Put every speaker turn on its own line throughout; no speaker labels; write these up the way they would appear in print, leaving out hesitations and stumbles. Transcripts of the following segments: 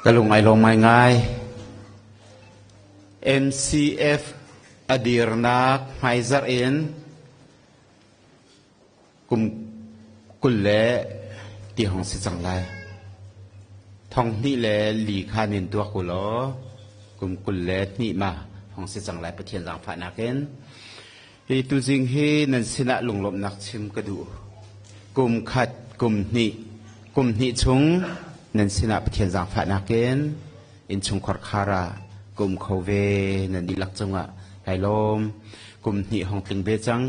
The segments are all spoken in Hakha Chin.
Ka lung ai lawm ngaingai. MCF a dirnak hmaizarh in kum 20 le ti hong si cang lai. Thong hnih le li kha nin tuak u law kum 22 ma hong si cang lai Pathian zaangfahnak in. Hi tuzing hi nan sinah lunglawmhnak chim ka duh. Kum khat, kum hnih, kum hnih chung nan sinah Pathian zaangfahnak in innchungkhar khar ah ka um kho ve nan dihlak cungah kai lawm. Kum hnih hong tling ve cang.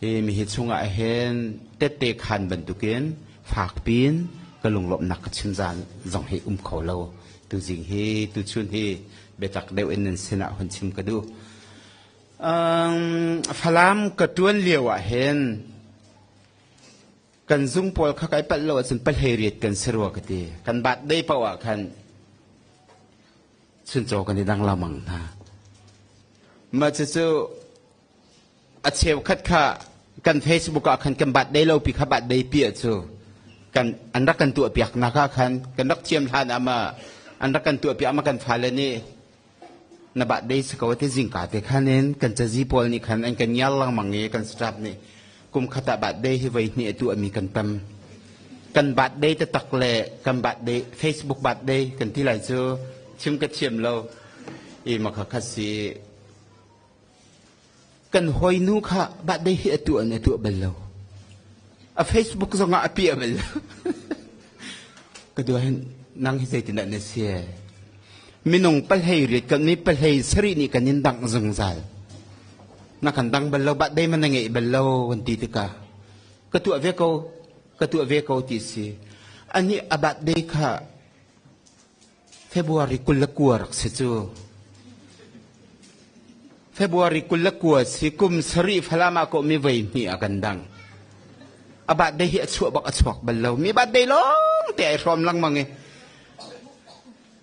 Hi mihi chungah hin tette khan bantukin fak pin ka lunglawmhnak ka chim zan zong hi um kho lo. Tuzing hi tuchun hi biatak deuh in nan sinah hun chim ka duh. Falam ka ṭuan lio ah hin kan zung pawl kha kai palh lo ahcun pahlei riat kan si rua ka ti. Kan birthday paoh ah khan chuncaw kan i dang lengmang hna. Mah cucu a cheukhat kha kan Facebook ah khan kan birthday lo pi kha birthday pi ah cu kan an rak kan tuah piak nak ah khan kan rak thiam hlan ah ma an rak kan tuah piak ma kan fale nih na birthday si ko te zingka te khan in kan cazi pawl nih khan an kan ngiar lengmang i kan staff nih kum khat ah birthday hi voi hnih a tuahmi kan tam. Kan birthday taktak le kan birthday Facebook birthday kan ti lai cu chim ka thiam lo i makha khat si kan hawinu kha birthday hi a tuah in a tuah bal lo. A Facebook zongah a piah bal lo. Ka dua hin nang hi zeitindah na si? Minung palhei riat kan mi palhei sarih nih kan in dangh zungzal. Na kan dang bal lo, birthday man na ngeih bal lo kan ti tikah ka tuah ve ko, ka tuah ve ko ti si. Anih a birthday kha February 29 rak si cu. February 29 si kum sarih Falam ah kawhmi voi hnih a kan dang. A birthday hi a chuah bak a chuak bal lo. Mi birthday lawng te ai hrawm lengmang i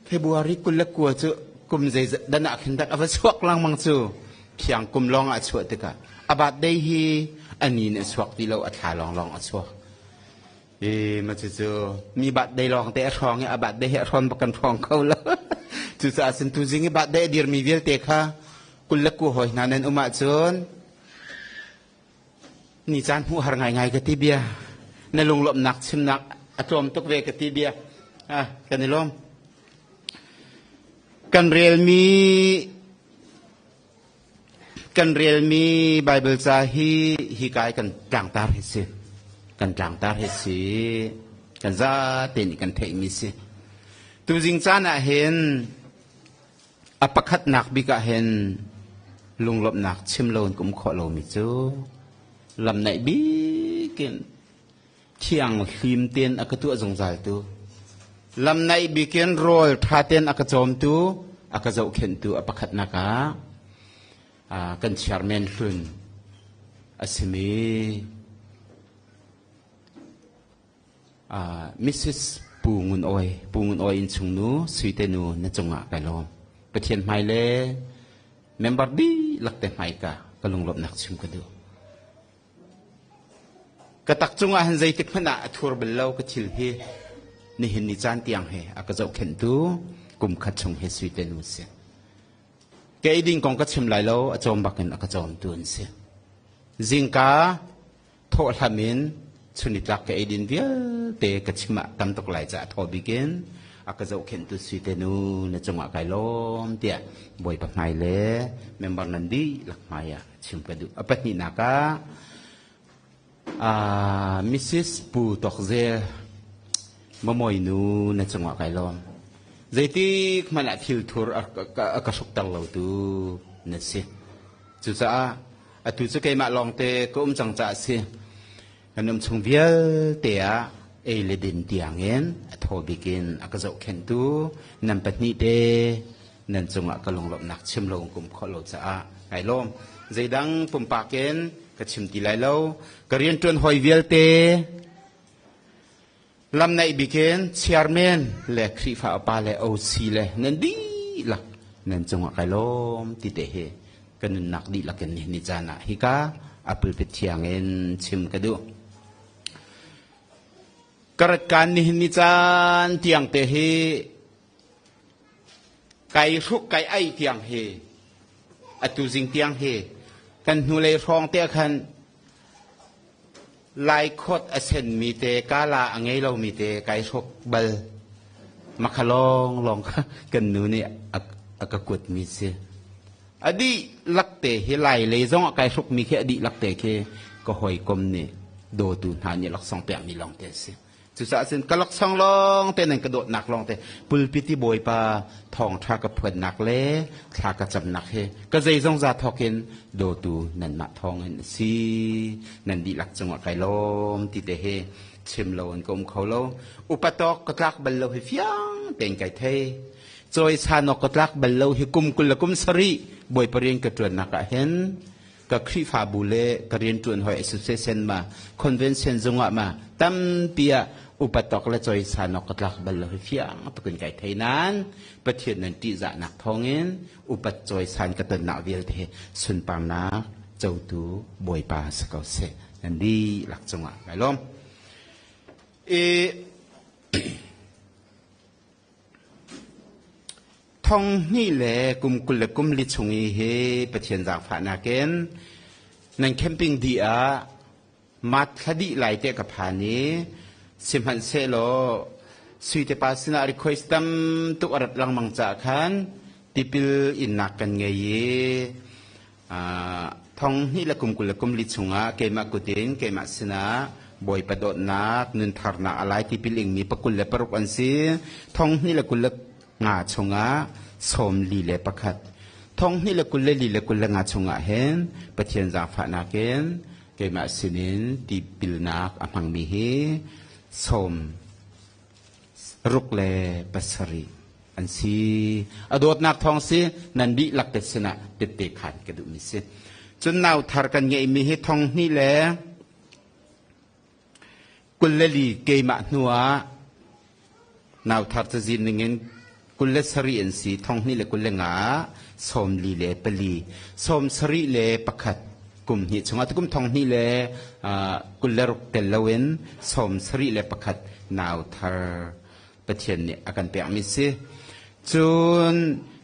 February 29 cu kum zeizat dan ah khin dak a va chuak lengmang cu phiang kum lawng ah a chuah tikah a birthday hi a ni in a chuak ti lo a thla lawnglawng a chuak. E ma cucu mi birthday lawng te a hrawng i a birthday hi a hrawn bak kan hrawng kho lo. Cucaah cun tuzing i birthday a dirmi vialte kha 29 hawi hna nan um ahcun ni caan hmuh har ngaingai ka ti bia. Na lunglawmhnak chimnak a tlawm tuk ve ka ti bia. Ah, kan i lawm. Kan relmi Kan relmi Baibal ca hi hika i kan tlangtar hi si. Kan tlangtar hi si. Kan zate nih kan theihmi si. Tuzing caan ah hin a pakhatnak bik ah hin lunglawmhnak chim lo in ka um khawh lomi cu lam naih bik in thiang hlim tein a ka tuah zungzaltu lam naih bik in rawl ṭha tein a ka cawmtu a ka zohkhenhtu a pakhatnak ah kan chairman hlun a simi Mrs. Pu Ngun Awi Pu Ngun Awi innchung nu Suite nu na cungah kai lawm Pathian hmai le member dihlak te hmai ka ka lunglawmhnak chim ka duh. Ka tak cungah hin zeitik hmanh ah a thur bal lo ka thil hi nihin ni caan tiang he a ka zohkhenhtu kum khat chung hi sui te nu si. Ka eiding kong ka chim lai lo, a cawm bakin a ka cawmtu an si. Zingka thawhhlam in chunitlak ka eidin vialte ka chim ah tam tuk lai caah thaw bik in a ka zohkhenhtu sui te nu na cungah kai lawm tiah Bawipa hmai le member nan dihlak hmai ah chim ka duh. A pahnihnak ah Mrs. Pu Tawk Zel Mamawi nu na cungah kai lawm. Zeitik hmanh ah thil thur a ka hrukter lotu na si. Cucaah atu cu keimah lawngte ka um cang caah si. Kan um chung vialte ah ei le din tiangin a thaw bik in a ka zohkhenhtu nan pahnih te nan cungah ka lunglawmhnak chim lo kum khawh lo caah kai lawm. Zeidang pumpak in ka chim ti lai lo. Ka rianṭuan hawi vialte lam naih bik in chairman le Khrihfa upa le OC le nan dihlak nan cungah kai lawm ti te hi ka nunnak dihlak in ni caan ah hika a pulpit thiang in chim ka duh. Ka rat kaan nihin ni caan tiang te hi. Kai hruk kai ai tiang hi atu zing tiang hi kan hnulei hrawng te khan Laikhawt a senmi te kala a ngei lomi te kai hruk bal. Makha lawnglawng kha kan nu nih a ka kuatmi si. A dihlak te hi lai lei zong ah kai hrukmi khi a dihlak te khi ka hawikom nih dawtu hna nih laksawng pekmi lawng te a si. Cucaah cun ka laksawng lawng te nan ka dawtnak lawng te pulpit i Bawipa thawngṭha ka phuannak le thla ka camnak hi ka zeizong za thawk in dawtu nanmah thawngin a si. Nan dihlak cungah kai lawm ti te hi chim lo in ka um kho lo. Upa tawk ka tlak bal lo hi fiang tein kai thei. Cawisan awk ka tlak bal lo hi kum 20 le kum 7 Bawipa rian ka ṭuannak ah hin ka Khrihfabu le ka rianṭuan hawi association ma convention zungah ma tampi ah upat awk le cawisan awk ka tlak bal lo hi fiang tukin kai thei nain Pathian nan ṭihzahnak thawngin upat cawisan ka tonnak vialte hi sunparnak cotu Bawipa si ko seh. Nan dihlak cungah kai lawm. I Thong hnih le kum 24 chung i hi Pathian zaangfahnak in nan camping dih ah mat thla dih lai te ka phan i sihmanhsehlaw Suite pa sinah request tam tuk a rat lengmang caah khan tipil innak kan ngei i Thong hnih le kum 24 chungah keimah kut in keimah sinah Bawipa dawtnak nuntharnak a lai tipil ingmi pakul le paruk an si. Thong hnih le 25 chungah 41. Thong hnih le 24 le 25 chungah hin Pathian zaangfahnak in keimah sinin tipilnak a hmangmi hi sawm ruk le pasarih an si. A dawtnak thawng si nan dihlak te sinah tette khan ka duhmi si. Cun nau thar kan ngeihmi hi thong hnih le 24 keimah hnu ah nau thar cazin ningin 27 an si thong hnih le 25 44 71 kum hnih chungah tukum thong hnih le 26 tel loin 71 nau thar Pathian nih a kan pekmi si. Cun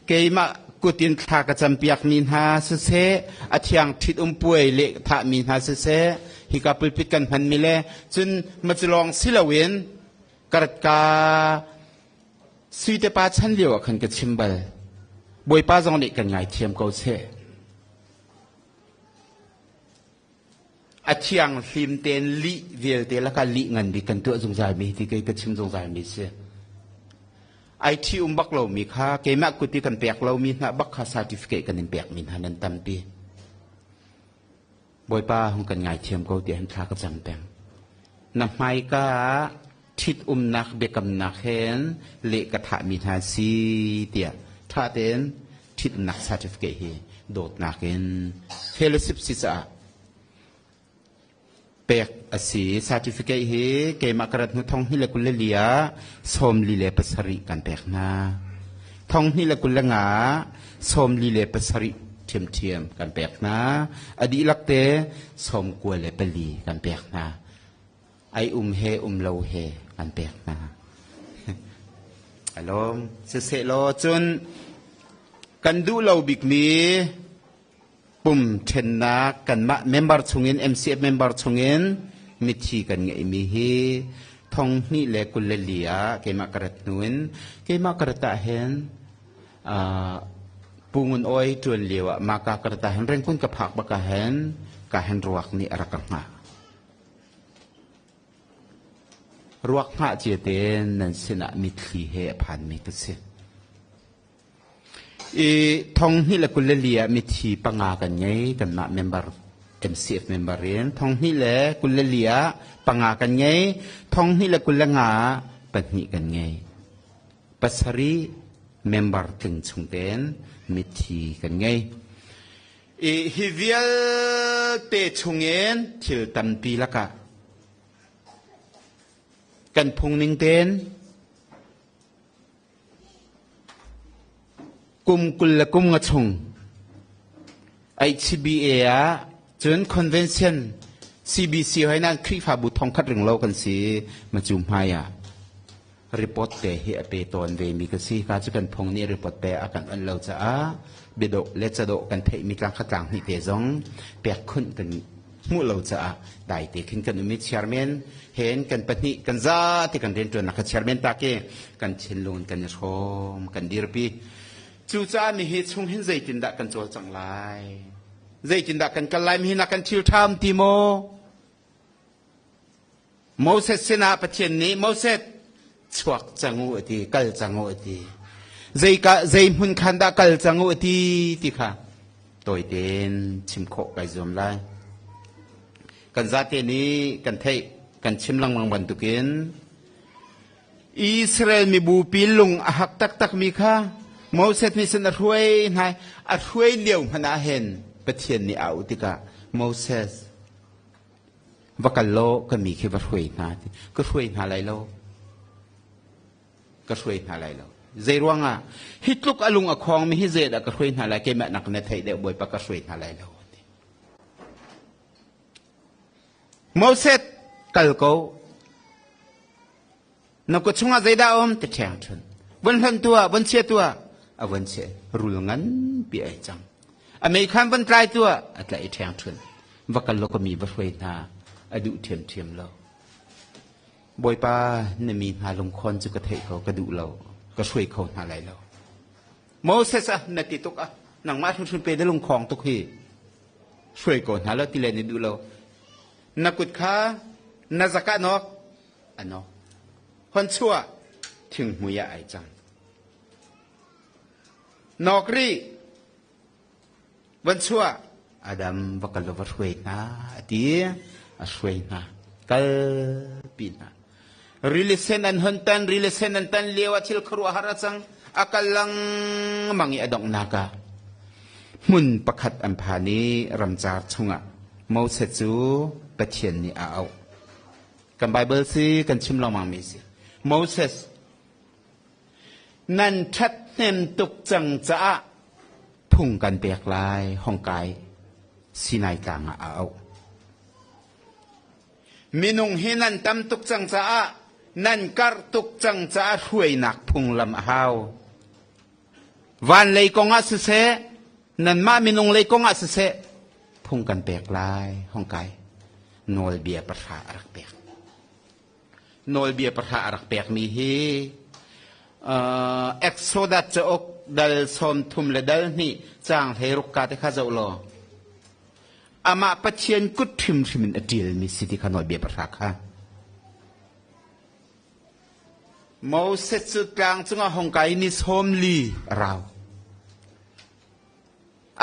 keimah kut in thla ka campiakmi hna siseh, a thiang ṭhit um puai le thahmi hna siseh, hika pulpit kan hmanmi le cun maculawng si loin karatka Suite pa chan lio ah khan ka chim bal. Bawipa zong nih kan ngaithiam ko seh. A thianghlim tein lih vialte lakah lih ngan bik kan tuah zungzalmi hi ti kei ka chim zungzalmi si. Ai ṭhi um bak lomi kha keimah kut i kan pek lomi hna bak kha certificate kan in pekmi hna nan tampi. Bawipa hung kan ngaithiam ko tiah hin thla ka cam peng. Na hmaika ah ṭhit-umnak biakamnak hen leh ka thahmi hna si tiah ṭha tein ṭhit-umnak certificate hi dawtnak in fellowship si caah pek a si. Certificate hi keimah ka rat hnu thong hnih le 24 ah 47 kan pek hna. Thong hnih le 25 ah 47 ṭhiamṭhiam kan pek hna. A dihlak te 94 kan pek hna. Ai um he um lo he kan pek hna. Alawm sisehlaw cun kan duh lo bikmi pum ṭhennak kanmah member chungin MCF member chungin mithi kan ngeihmi hi thong hnih le 24 ah keimah ka rat hnu in keimah ka rat ah hin Pu Ngun Awi ṭuan lio ah maka ka rat ah hin Rengkun ka phak bak ah hin ka hen ruak nih a rak ka hngah. Ruak hngah cia tein nan sinah mitthli he a phanmi ka si. I thong hnih le 24 ah mithi panga kan ngei kanmah member MCF member in thong hnih le 24 ah panga kan ngei thong hnih le 25 ah pahnih kan ngei pasarih member tling chung tein mithi kan ngei. I hi vialte chungin thil tampi lakah kan phung ning tein kum kul le kum nga chung HCBA ah cun convention CBC hoi nan Khrihfabu thongkhat ring lo kan si macu hmai ah. Report te hi a pe tawn ve mi ka si. Ka cu kan phung nih report pe a kan on lo caah biadawh le cadawh kan theih mi tlang kha tlang hnih te zong pek khunh kan hmuh lo caah dai te khin kan um i chairman hen kan pahnih kan za te kan rianṭuannak kha chairman ta ke kan thinlung kan i hrawm kan dirpi. Cucaah nihi chung hin zeitindah kan cawlcangh lai? Zeitindah kan kal lai? Mihin ah kan thil ṭha um ti maw? Moses sinah Pathian nih Moses chuak cang u a ti, kal cang u a ti. Zeika zei hmun khan dah kal cang u a ti ti kha tawi tein chim khawh kai zuam lai. Kan zate nih kan theih, kan chim lengmang bantukin Israel mibupi lung a hak taktakmi kha Moses nih cun a hruai hna i a hruai lio hmanh ah hin Pathian nih a auh tikah Moses va kal law ka mi khi va hruai hna ti ka hruai hna lai lo ka hruai hna lai lo zei ruangah hi tluk a lung a khawngmi hi zeidah ka hruai hna lai keimah nak na theih deuh bawipa ka hruai hna lai lo Moses kal ko. Na kut chungah zeidah a um? Ti ṭheng ṭhun. Vun hlonh tuah, vun chia tuah. A vun chia. Rul nganpi ai cang. A mei khan vun tlai tuah. A tlaih i ṭheng ṭhun. Va kal law ka mi va hruai hna. A duh ṭhiamṭhiam lo. Bawipa, na mi hna lungkhawn cu ka theih ko, ka duh lo. Ka hruai kho hna lai lo. Moses ah na ti tuk ah nangmah hrimhrim pe na lungkhawng tuk hi. Hruai ko hna law ti le na duh lo. Na kut kha na zak ah nawk, a nawk. Hon chuah, thinghmui ah ai cang. Nawk rih, von chuah, Adam va kal law va hruai hna a ti. A hruai hna. Kalpi hna. Rili sen an hon tan, rili sen an tan lio ah thil khuaruahhar a cang. A kal lengmang i a donghnak ah hmun pakhat an phan i ramcar chungah Moses cu Pathian nih a auh. Kan Bible si kan chim lengmang mi si. Moses nan ṭhathnem tuk cang caah phung kan pek lai hong kai Sinai tlang ah a auh. Minung hi nan tam tuk cang caah nan karh tuk cang caah hruainak phunglam a hau. Van lei kong ah siseh, nanmah minung lei kong ah siseh, phung kan pek lai, hong kai. Nawlbia pahra a rak pek. Nawlbia pahra a rak pekmi hi uh, Exodus cauk dal sawm thum le dal hnih caang 16 ka te kha zoh law Amah Pathian kut hrimhrim in a ṭialmi si ti kha nawlbia pahra kha. Moses cu tlang cungah hong kai ni 40 a rau.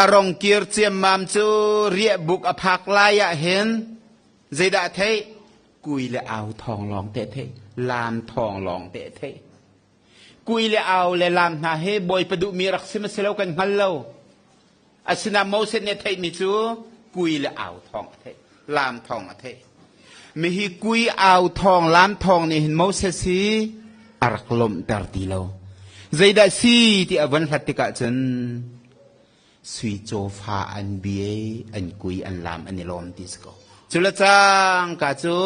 A rong kir ciammam cu riahbuk a phak lai ah hin zeidah a theih? Kui le au thawng lawng te a theih. Laam thawng lawng te a theih. Kui le au le laam hna hi Bawipa duhmi rak si ma si lo kan hngal lo. Asinain Moses nih a theihmi cu kui le au thawng a theih, laam thawng a theih. Mihi kui au thawng, laam thawng nih hin Moses hi a rak lawmhter ti lo. Zeidah si ti a von hlat tikah cun sui cawfa an bia, an kui, an laam, an i lawm ti si ko. Cu le cangka cu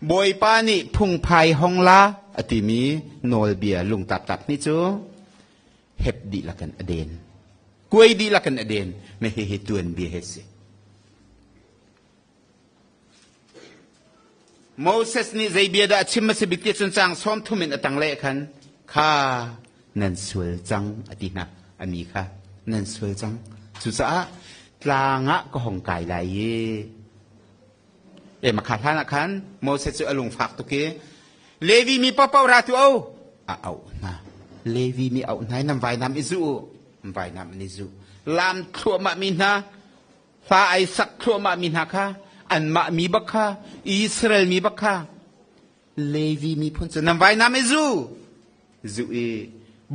Bawipa nih phungphai hong la a timi nawlbia lungtaptap nih cu hep dihlak in a den. Kuai dihlak in a den. Me hihi tuanbia he si. Moses nih zei bia dah a chim a si bik ti cun caang 30 in a tang leh khan kha nan sual cang a ti hna a mi kha nan sual cang cucaah tlang ah ka hong kai lai i e makha hlan ah khan Moses cu a lungfak tuk i Levi mi paohpaoh ra tu o a auh hna Levi mi auh hna i nan vainam i zu u vainam an i zu lam thluahmah mi hna hla ai sak thluahmah mi hna kha anmah mi bak kha Israel mi bak kha Levi miphun cu nan vainam i zu zu i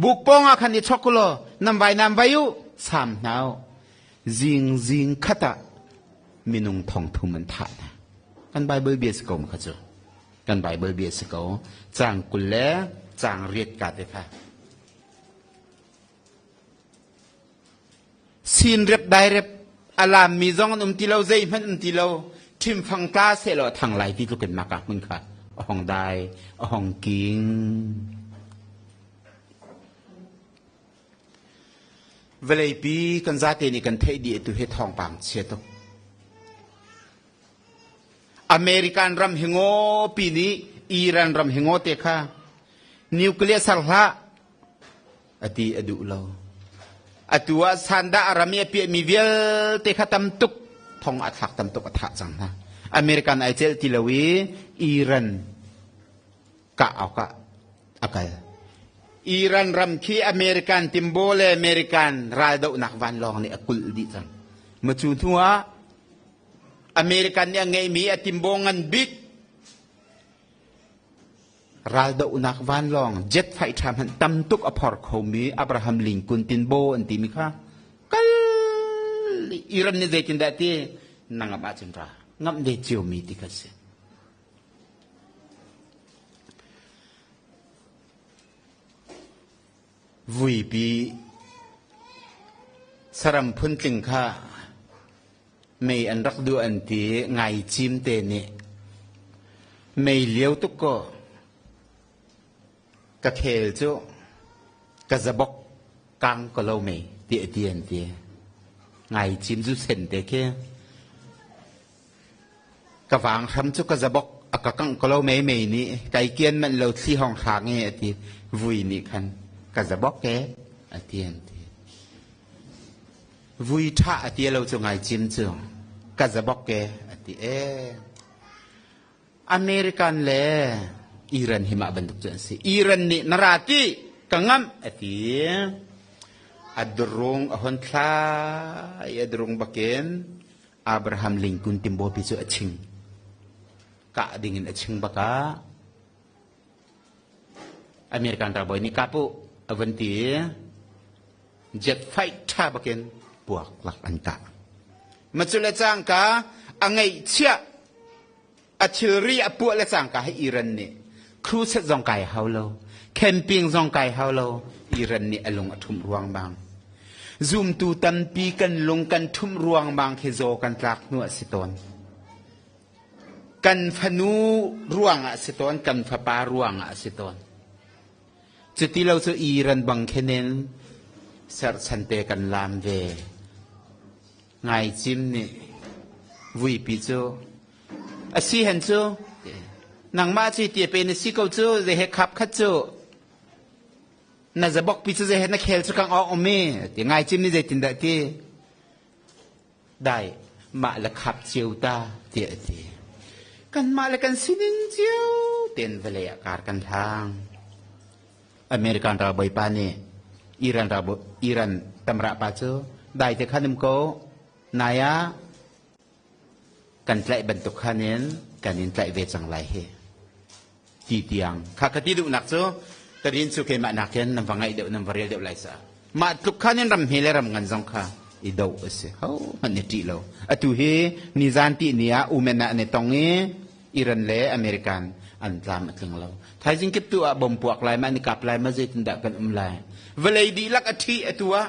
buk pawng ah khan i chok law nan vainam vai u sam hna u zing zing khat ah minung thong thum an thah hna kan Bible bia si ko ma kha cu kan Bible bia si ko caang 20 le caang 8 ka te kha Sin rep dai rep a lammi zong an um ti lo zeihmanh um ti lo ṭhimfang tla sehlaw a thang lai ti tlukin maka hmun kha. A hong dai, a hong king. Vawleipi kan zate nih kan theih dih tu hi thawngpang chia tuk. American ram hi ngawpi nih Iran ram hi ngaw te kha nuclear ser hlah ati a duh lo. Atu ah sandah a ram i a piahmi vialte kha tam tuk thong a thlak tam tuk a thah cang hna. American ai celh ti lo i Iran kah awkah a kal. Iran ram khi American timbo le American raldohnak vanlawng nih a kulh dih cang. Macu hnu ah American nih a ngeihmi a timbo ngan bik raldohnak vanlawng jet fighter hmanh tam tuk a phor khomi Abraham Lincoln tinbo an timi kha kal Iran nih zeitindah ti na ngamh ahcun ra ngamh ve ciomi ti kha si. Vuipi saram phuntling kha mei an rak duh an ti ngai cim te nih mei lio tuk kaw ka khel cu ka zabok kang ko lo mei ti a ti an ti ngai cim zu sen te khi Ka vang hram cu ka zabok a ka kangh ko lo mei mei nih kai kian manh lo thli hong hrang e a ti. Vui nih khan ka zabok e a ti an ti. Vui ṭha a ti lo cu ngai cim cu ka zabok e a ti e. American le Iran hi mah bantuk cu an si. Iran nih na ra ti ka ngamh a ti. A drung a hon thla i a drung bakin Abraham Lincoln timbawpi cu a ching. Kah dingin a ching bak ah American ralbawi nih kap u a vun ti i jet fighter bakin puak lak an kah. Macu le cangka a ngeihchiah a thilri a puah le cangka hi Iran nih cruise zong kai hau lo camping zong kai hau lo Iran nih a lung a ṭhumh ruangmang zumtu tampi kan lung kan ṭhumh ruangmang khi zaw kan tlak hnu a si tawn kan fanu ruangah a si tawn kan fapa ruangah a si tawn cuti lo cu Iran bang khenin serchan te kan lam ve Ngaicim nih vuipi cu a si hen cu nangmah cu ti pe na si ko cu zei he khap khat cu na zabok pi cu zei he na khel cu kang awk um i ti ngaicim nih zeitindah ti dai mah le khap cio ta tiah a ti kanmah le kan sining cio ten vawlei ah kar kan hlang American ralbawi pa nih Iran ralbawi Iran tamrah pa cu dai te khan um ko nai ah kan tlaih bantuk khan in kan in tlaih ve cang lai hi ti tiang kha ka ti duhnak cu ka rin cu keimah nakin nan va ngaih deuh nan va rel deuh lai sa mah tluk khan in ram hme le ram ngan zong kha i do a si ho hmanh i ṭih lo atu hi nizan ti ni ah umen ah an i tong i Iran le American an tlam a tling lo. Thaizing kip tu ah bom puak lai ma an i kap lai ma zeitindah kan um lai. Vawlei dihlak a ṭhi atu ah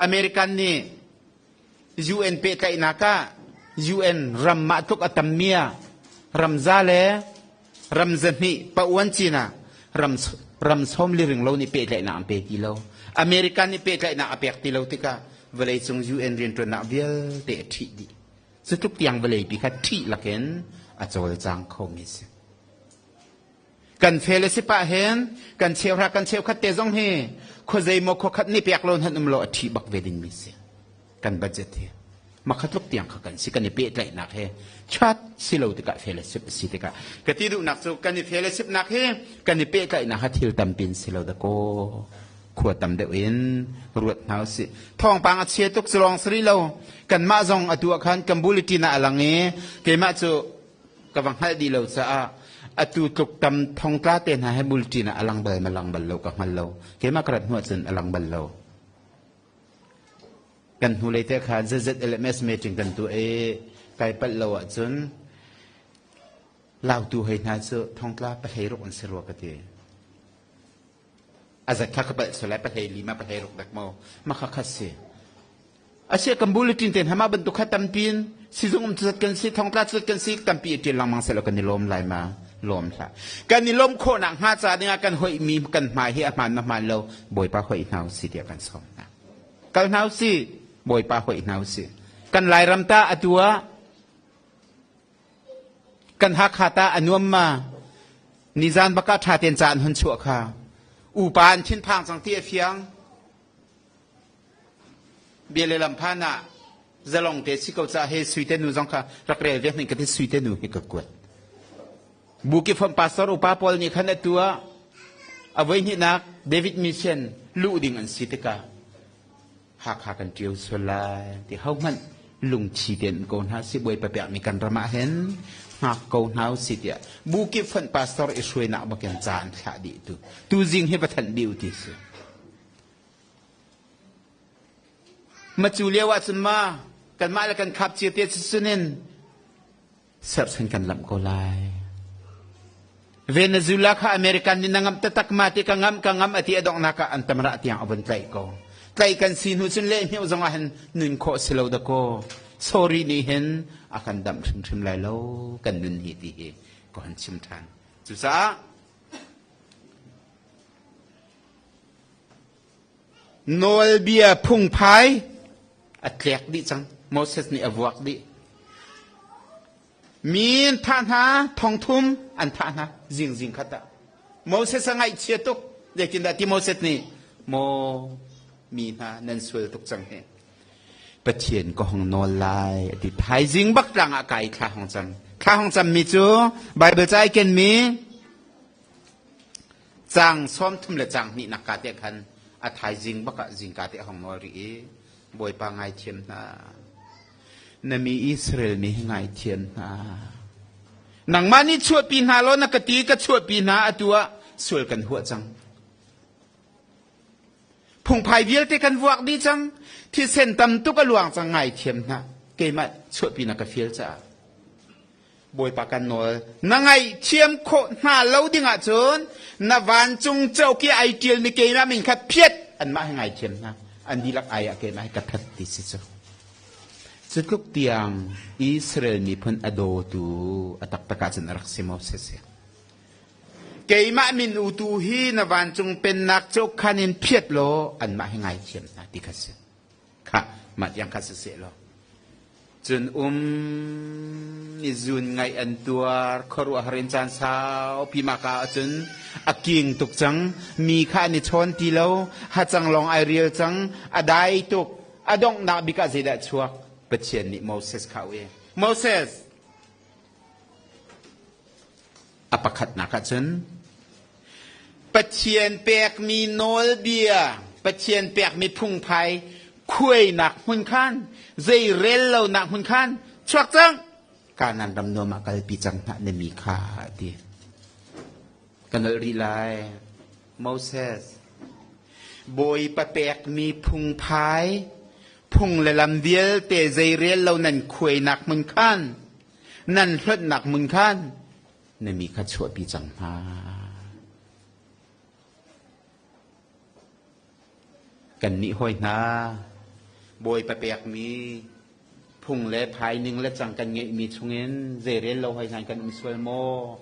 American nih UN pehtlaihnak ah UN ram mah tluk a tammi ah ramza le ramza hnih pa-uan cin ah ram ram sawm li ring lo nih pehtlaihnak an pe ti lo. American nih pehtlaihnak a pek ti lo tikah vawleicung UN rianṭuannak vialte a ṭhih dih. Cutluk tiang vawleipi kha ṭih lakin a cawlcang khomi a si. Kan fel a si pah hin kan cheuhra kan cheukhat te zong hi khuazei maw khuakhat nih pek lo hmanh um lo a ṭhi bak ve dingmi si. Kan budget hi makha tluk tiang kha kan si kan i pehtlaihnak he chat si lo tikah fellowship a si tikah ka ti duhnak cu kan i fellowship nak hi kan i pehtlaihnak ha thil tampin si lo da kaw khua tam deuh in ruat hna usih. Thawngpang a chia tuk cu lawng si rih lo. Kanmah zong atu ah khan kan bulletin ah a lang i keimah cu ka va hngalh dih lo caah atu tluk tam thongtla te hna he bulletin ah a lang bal ma lang bal lo ka hngal lo. Keimah ka rat hnu ahcun a lang bal lo. Kan hnulei te khan ZZLMS meeting kan tuah i kai palh lo ahcun lautu hei hna cu thongtla pahlei ruk an si rua ka ti. A zat kha ka palh sual lai pahlei li ma pahlei ruk dak maw ma kha khat si. Asia kan bulletin te hna mah bantuk kha tampi in sizung um cuzat kan si, thongtla cuzat kan si, tampi i ṭial lengmang sehlaw kan i lawm lai ma? Lawm hlah. Kan i lawm khawhnak hnga ca dingah kan hoihmi kan hmai hi a hmaan ma hmaan lo, Bawipa hoih hna usih tiah kan sawm hna. Kal hna usih, Bawipa hoih hna usih. Kan Lairam ta atu ah Kan Hakha tah a nuam ma? Nizan bak ah ṭha tein ca an hun chuah kha. Upa an thinphang cang ti a fiang. Bia le lam phan ah zalong te si ko ca he Suite nu zong kha rak rel ve hmanh ka ti Suite nu hi ka kuat. Bukifom pastor upa pawl nih khan atu ah a voihnihnak David Mission luh ding an si tikah Hakha kan ṭio sual lai ti hohmanh lungthi tein ko hna si Bawipa pekmi kan ram ah hin hngak ko hna usih tiah bu kip fonh pastor i hruainak bakin ca an thlah dih tu tuzing hi va thanh dih u ti si. Ma cu lio ah cun ma kanmah le kan khap cia te cunin serhsan kan lamh ko lai. Venezuela kha American nih na ngam taktak ma ti ka ngam ka ngam ati a donghnak ah an tamrah tiang a vun tlaih ko. Tlaih kan si hnu cun leh hmiu zong ah hin nun khawh si lo da kaw. Sorry nih hin a kan damh hrimhrim lai lo kan nun hi ti hi ka hon chim ṭhan. Cucaah Nawlbia phungphai a tlek dih cang. Moses nih a vuak dih. Mi an thah hna, thongthum an thah hna zingzing khat ah. Moses a ngaihchia tuk. Zeitindah ti Moses nih, Maw mi hna nan sual tuk cang hi. Pathian ka hong nawl lai a ti. Thaizing bak tlang ah kai thla hong cam. Thla hong cammi cu Bible ca i kenmi Caang 30 le caang hnihnak ka te khan a thaizing bak ah zingka te a hong nawl rih i Bawipa ngaithiam hna. Na mi Israel mi hi ngaithiam hna. Nangmah nih chuahpi hna law na ka ti ka chuahpi hna atu ah sual kan huah cang. Phungphai vialte kan vuak dih cang. Thisen tam tuk a luang cang ngaithiam hna. Keimah chuahpi na ka fial caah. Bawipa kan nawl. Na ngaihthiam khawh hna lo ding ahcun na vancung cauk i ai ṭialmi keimah min kha phiat anmah hi ngaithiam hna. An dihlak ai ah keimah hi ka that ti si cu. Cu tluk tiang Israel miphun a dawtu a taktak ahcun a rak si Moses hi. Keimah min utu hi na vancung pennak cauk khan in phiat law anmah hi ngaithiam hna ti kha si. Khah, mah tiang kha siseh law. Cun um i zun ngaih an tuar, khuaruahhar in caan saupi mah ka ahcun a king tuk cang. Mi kha an i chawn ti lo, hacang lawng ai rial cang, a dai tuk. A donghnak bik ah zeidah chuak? Pathian nih Moses kha a ui. Moses, a pakhatnak ahcun Pathian pekmi nawlbia, Pathian pekmi phungphai khuainak hmun khan, zei rel lonak hmun khan chuak cang. Kanaan ram nuam ah kalpi cang hna na mi kha a ti. Ka nolh rih lai. Moses, Bawipa pekmi phungphai, phung le lam vialte zei rel lo nan khuainak hmun khan, nan hlonhnak hmun khan na mi kha chuahpi cang hna. Kannih hawi hna, Bawipa pekmi phung le phai ning le cang kan ngeihmi chungin zeirel lo hoi hna kan um sual maw?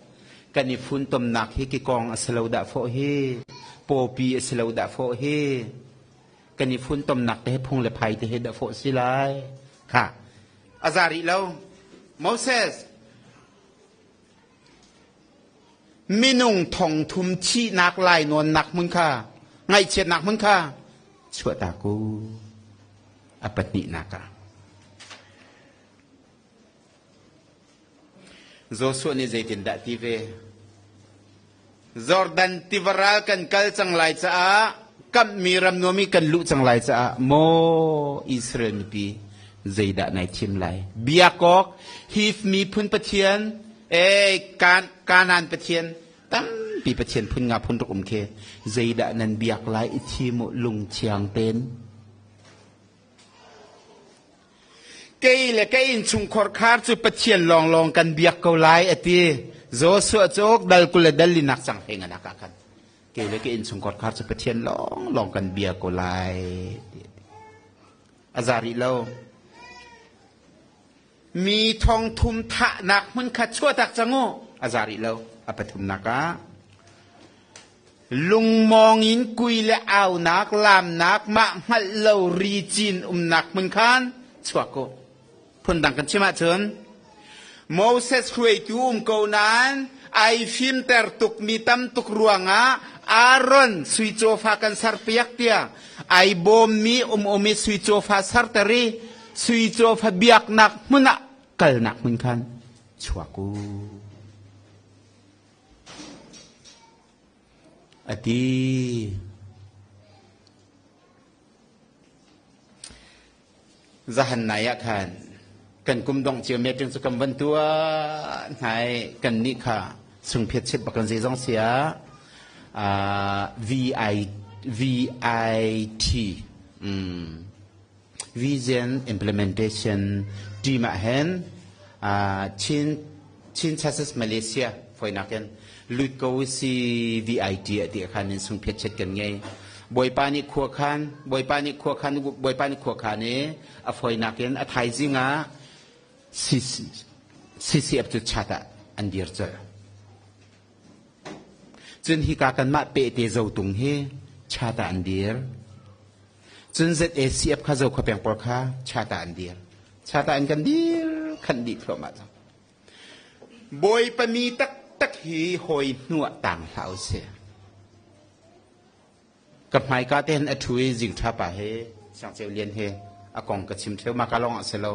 Kan i funtomnak hi kikawng a si lo dah fawh hi, pawpi a si lo dah fawh hi, kan i funtomnak te he phung le phai te he dah fawh si lai. Kha, a za rih lo. Moses, Minung thongthum thihnak lainawnnak hmun kha, ngaihchiatnak hmun kha chuahtak u. A pahnihnak ah. Joshua nih zeitindah ti ve? Jordan tiva ral kan kal cang lai caah kamhmi ram nuam i kan luh cang lai caah maw Israel mipi zeidah nai thim lai? Biakawk Hif miphun pathian e Kanaan pathian tampi pathian phun nga phun ruk um khi zeidah nan biak lai i thim u lungthiang ten Kei le ka innchungkhar khar cu Pathian lawnglawng kan biak ko lai a ti. Joshua cu dal 20 le dal linak cang hlei nganak ah khan kei le ka innchungkhar khar cu Pathian lawnglawng kan bia ko lai. A za rih lo. Mi thongthum thahnak hmun kha chuahtak cang u. A za rih lo. A pathumnak ah lungmawng in kui le aunak, laamnak, mah hngalh lo ri cin umnak hmun khan chuak u. Phundang kan chim ahcun Moses hruaitu um ko nain ai fimter tukmi tam tuk ruangah Aaron sui cawfa kan serpiak tiah ai bawmmi um um i sui cawfa serter i sui cawfa biaknak hmun ah kalnak hmun khan chuak u. A ti. Zahan nai ah khan kan kum dongh cio meeting cu kan van tuah hna i kannih kha sungphiat chit bak kan zeizong si ah VI, VIT Vision Implementation Team ah hin Chin Chin Churches Malaysia foinak in lut ko si VIT a ti khan in sungphiat chet kan ngei. Bawipa nih khua khan Bawipa nih khua khan Bawipa nih khua khan i a foinak in a thaizing ah CCF cu chat ah an dir colh. Cun hika kanmah pehte zotung hi chat ah an dir. Cun ZACF kha Zokhua peng pawl kha chat ah an dir. Chat ah an kan dir khanh dih thluahmah cang. Bawipa mi taktak hi hawi hnu ah tang hlah usih. Ka hmaika te hin a ṭhu i zingṭha pa he Siangceu Lian he a kong ka chim ṭheo. Mah ka lawng ah si lo.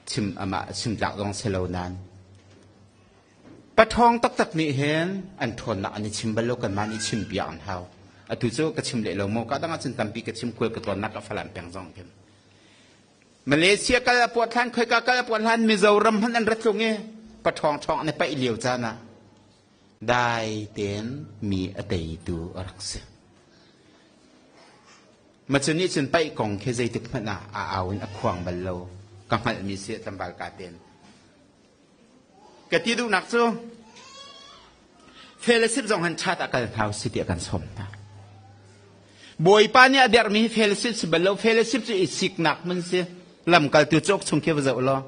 Chim amah chim tlak zong si lo nain. Paṭhawng taktak nih hin an ṭhawnnak an i chim bal lo kanmah nih chim piak an hau. Atu cu ka chim leh lo maw? Ka dang ahcun tampi ka chim kual ka tlawnnak ka Falam peng zong khin. Malaysia kal a puat hlan, khoika kal a puat hlan, Mizoram hmanh an ra tlung i paṭhawng ṭhawng an i paih lio caan ah dai tein mi a teitu a rak si. Macu nih cun paih kong khi zeitik hmanh ah a au in a khuang bal lo. Ka hngalhmi si tlangval ka ten. Ka ti duhnak cu fellowship zong han chat ah kal hna usih tiah kan sawm hna. Bawipa nih a dermi hi fellowship si bal lo. Fellowship cu i siknak hmun si. Lamkaltu cawk chung khi va zoh law.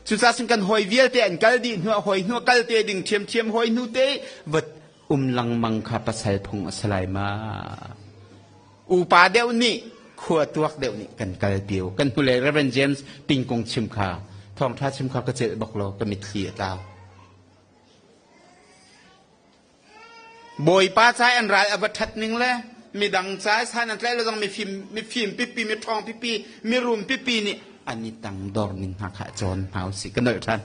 Cucaah cun kan hawi vialte an kal dih hnu ah hawi hnu kal te ding ṭhiamṭhiam hawi hnu te va um lengmang kha pasal phung a si lai ma. Upa deuh nih khua tuak deuh nih kan kal piu. Kan hnulei Reverend James Tingkung chim kha thawngṭha chim kha ka celh bak lo ka mitthli a tla. Bawipa ca an ral a va ṭhat ning le midang ca san an tlaih lo zong mifim mifim pipi miṭhawng pipi mirum pipi nih an i tangdor ning hna kha cawn hna usih ka nolh ṭhan.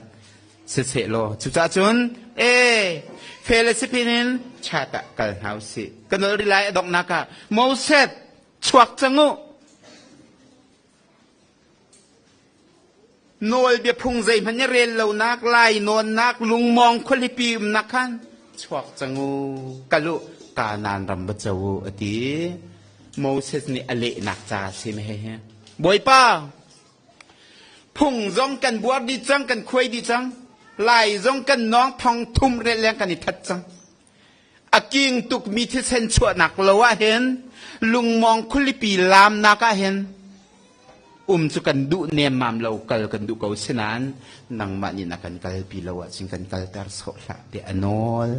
Siseh law cucaah cun ee fellowship in chat ah kal hna usih. Ka nolh rih lai a donghnak ah Moses chuak cang u. Nawlbia phung zeihmanh i rel lonak, lainawnnak, lungmawng khualipi umnak khan chuak cang u, kal u, Kanaan ram va co u, a ti. Moses nih a lehnak ca a si hehe. Bawipa, phung zong kan buar dih cang, kan khuai dih cang, lai zong kan nawng thong thum rel leng kan i that cang. A king tukmi thisen chuahnak lo ah hin lungmawng khualipi laamnak ah hin um cu kan duh nemmam lo kal kan duh ko sinain nangmah nih na kan kalpi lo ahcun kan kalter sawh hlah tiah a nawl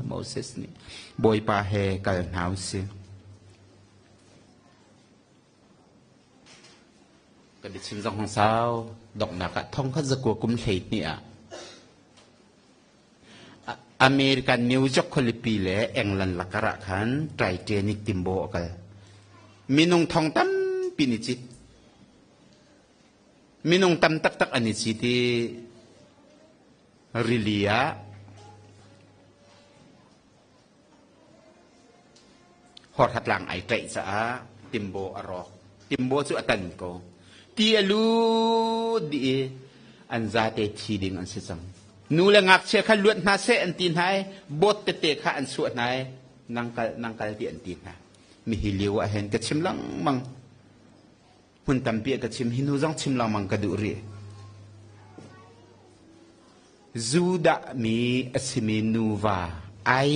Moses nih Bawipa he kal hna usih. Ka biachim zong hong sau donghnak ah thongkhat zakua kum 12 ah American New York khualipi le England lakar ah khan Titanic timbo a kal. Minung thong tampi nih cit. Minung tam taktak an i cit i rili ah horhatlang ai ṭaih caah timbo a rawk. Timbo cu a tan ko. Ti a lut dih i an zate thi ding an si cang. Nu le ngakchia kha luat hna seh an ti hna i bawt tete kha an suah hna i nang kal nang kal ti an ti hna. Mihi lio ah hin ka chim lengmang. Hmun tampi ah ka chim hi nu zong chim lengmang ka duh rih. Judah mi a simi nuva Ai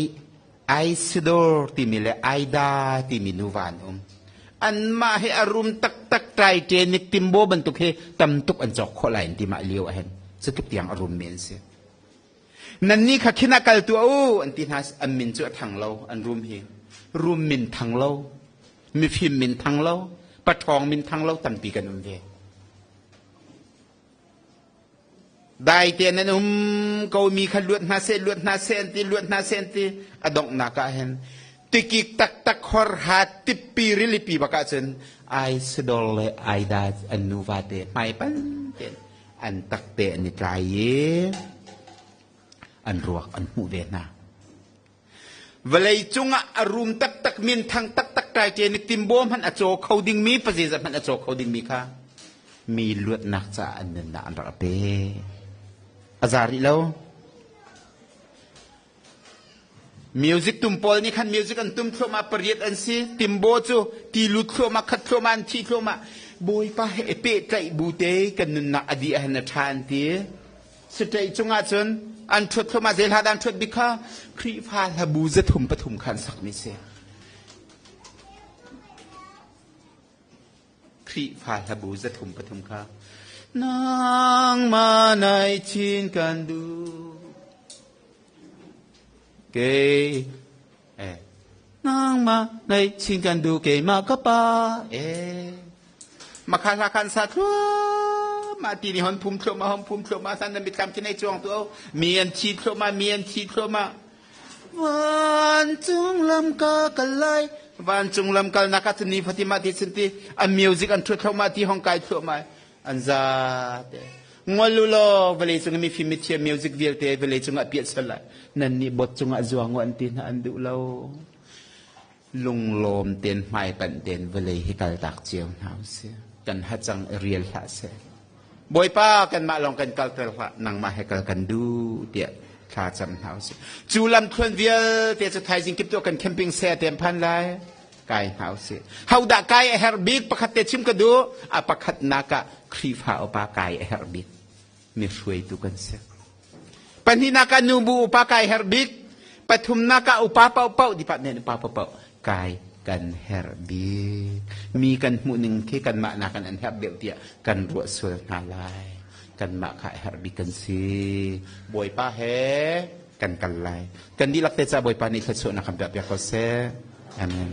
Aisidor timi le Aida timi nuva an um. Anmah hi a rum taktak Titanic timbo bantuk hi tam tuk an cawk khawh lai an ti mah lio ah hin. Cutluk tiang a rummi an si. Nannih kha khin ah kal tuah u an ti hna. An min cu a thang lo, an rum hi. Rum min thang lo, mifim min thang lo, paṭhawng min thang lo tampi kan um ve. Dai te nan um ko mi kha luat hna seh, luat hna seh an ti, luat hna seh an ti. A donghnak ah hin tikik taktak hor ha tippi rilipi bak ahcun ai sador le ai da an nuva te hmai pan ten an tak te an i tlai i an ruak an hmuh ve hna. Vawlei cungah a rum taktak minthang taktak Titanic timbaw hmanh a caw kho dingmi pazeza hmanh a caw kho dingmi kha mi luatnak caah an nunnak an rak pe. A za rih lo. Music tum pawl nih khan music an tum thluahmah pariat an si. Timbaw cu ti lut thluahmah khat thluahmah an thi thluahmah. Bawipa he i pehtlaih bu te kan nunnak a dih ahhin a ṭha an ti. State cungah cun an ṭhuat thluahmah zei hla dah an ṭhuat bik kha Khrihfa hlabu zathum pathum kha an sakmi si. Khrihfa hlabu zathum pathum kha nangmah nai chin kan duh kei eh nangmah nai chin kan duh keimah ka pa eh makha hla khan sa thluahmah ti ni hon phum thluahmah hon phum thluahmah san na mitthlam khi nei chuang tu mi an thi thluahmah mi an thi thluahmah Vancung lam ka kal lai. Vancung lam kalnak ah cun ni fatin mah ti cun ti an music an ṭhut thluahmah ti hong kai thluahmah an za te. Ngol u law vawlei cung i mifim mithiam music vialte vawlei cungah piah sal lai. Nan nih bot cungah zuang u an ti hna an duh lo. Lunglawm ten hmaipanh ten vawlei hi kaltak cio hna usih. Kan hacang i rial hlah seh. Bawipa kanmah lawng kan kalter hlah, nangmah he kal kan duh tiah thla cam hna usih. Cu lamthluan vialte cu thaizing kip tuah kan camping se te phan lai. Kai hna usih. Hodah kai a herh bik pakhat te chim ka duh. A pakhatnak ah Khrihfa upa kai a herh bik. Mi hruaitu kan si. Pahnihnak ah nubu upa kai herh bik. Pathumnak ah upa paohpaoh department upa paohpaoh kai kan herh bik. Mi kan hmuh ning khi kanmah nakin an herh deuh tiah kan ruah sual hna lai. Kanmah kha a herh bik kan si. Bawipa he kan kal lai. Kan dihlak te ca Bawipa nih thluachuahnak kan piah piak ko seh. Amen.